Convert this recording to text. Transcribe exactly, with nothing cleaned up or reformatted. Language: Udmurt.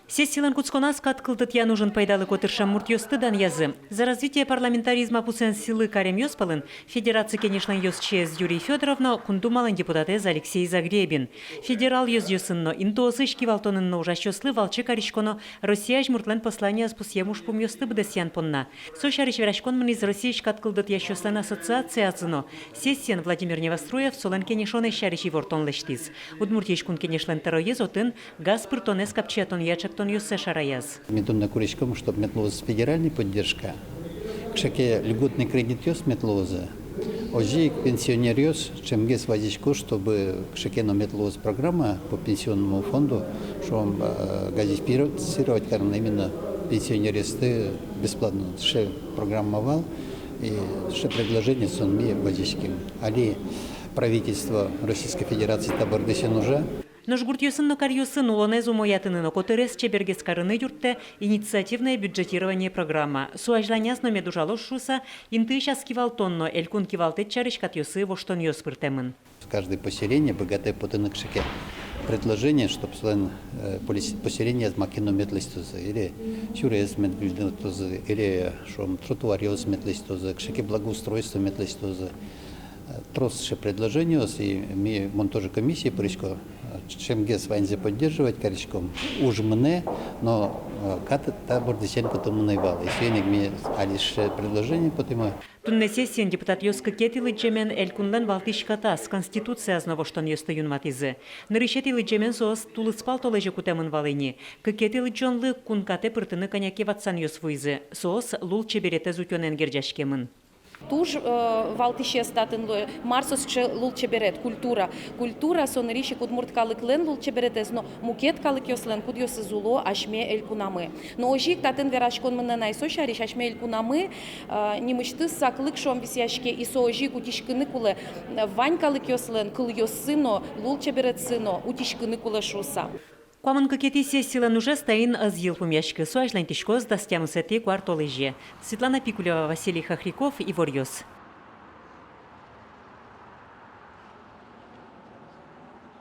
Сессилэн кутсконаз кат кылдытъян ужын пайдалыко тыршем муртъёсты данъязы. «За развитие парламентаризма» пусъёсыныз сӥлы каремъёс пӧлын Федераци Кенешлэн ёзчиез Юрий Фёдоров но Кун Думалэн депутатэз Алексей Загребин. Федерал ёзъёсын но, интыосысь кивалтонын но ужасьёслы валче кариськоно Россия азьмуртлэн посланиез пусъем ужпумъёсты быдэсъян понна. Со сярысь вераськон мынӥз Россиысь кат кылдытъясьёслэн ассоциациязы но. Сессиын Владимир Невоструев солэн кенешонэз сярысь ивортон лэсьтӥз. Удмуртиысь Кун Кенешлэн тӧроез отын газ пыртонэз капчиятонъя ӵектонъёссэ шараяз. Ми туннэ куриськом, чтоб мед луоз федеральной поддержка, кыӵе ке льготный кредитъёс мед луозы. Озьы ик пенсионеръёс ӵемгес вазисько, чтобы кыӵе ке но мед луоз программа по пенсионному фонду, шуом, э, газифицировать карыны именно пенсионеръёсты бесплатно. Сыӵе программа вал, и сыӵе предложение сётыны ми вазиським. Али правительство Российской Федерации та бордысен ужа. Нош гуртъёсын но каръёсын улонэз умоятыны но котырез чебергес карыны юрттэ инициативное бюджетирование программа. Со азьланяз но мед ужалоз шуыса, интыысь ас кивалтон но элькун кивалтэт сярысь катъёсы воштонъёс пыртэмын. Каждое поселение быгатэ потыны кыӵе ке предложение, чтоб солэн, э, полис-, поселениез маке но мед лэсьтозы, или сюрес мед гильдытозы, или, шуом, тротуаръёс мед лэсьтозы, кыӵе ке благоустройство мед лэсьтозы. Трос сыӵе предложениос, и ми, мон тоже комиссие пырисько, ӵемгес ваньзэ поддерживать кариськом. Уж мынэ, но, э, кат та бордысен потэмын ӧй вал. И соин ик ми али сыӵе предложение потӥмы. Туннэ сессиын депутатъёс кыкетӥ лыдӟемен элькунлэн валтӥсь катаз, Конституцияз но воштонъёсты юнматӥзы. Нырысетӥ лыдӟемен соос тулыспал толэзе кутэмын вал ини. Кыкетӥ лыдӟонлы кун катэ пыртыны кӧня ке ватсанъёс вуизы. Соос лулчеберетэз утёнэн герӟаськемын. Туж, э, валтӥсез татын луэ, мар со сыӵе лулчеберет, культура. Культура — со нырысь ик удмурт калыклэн лулчеберетэз, но мукет калыкъёслэн, кудъёсыз уло асьме элькунамы. Но озьы ик татын вераськон мынэ на ай со сярысь: асьме элькунамы, э, нимысьтыз саклык, шуом, висъяське, и со озьы ик утиськыны кулэ, э, вань калыкъёслэн кылъёссы но, лулчеберетсы но утиськыны кулэ шуыса. Куамын кыкетӥ сессилэн ужез таин ӧз йылпумъяськы, со азьланьтӥськоз дас тямысэтӥ куартолэзе. Светлана Пикулева, Василий Хохряков, «Иворъёс».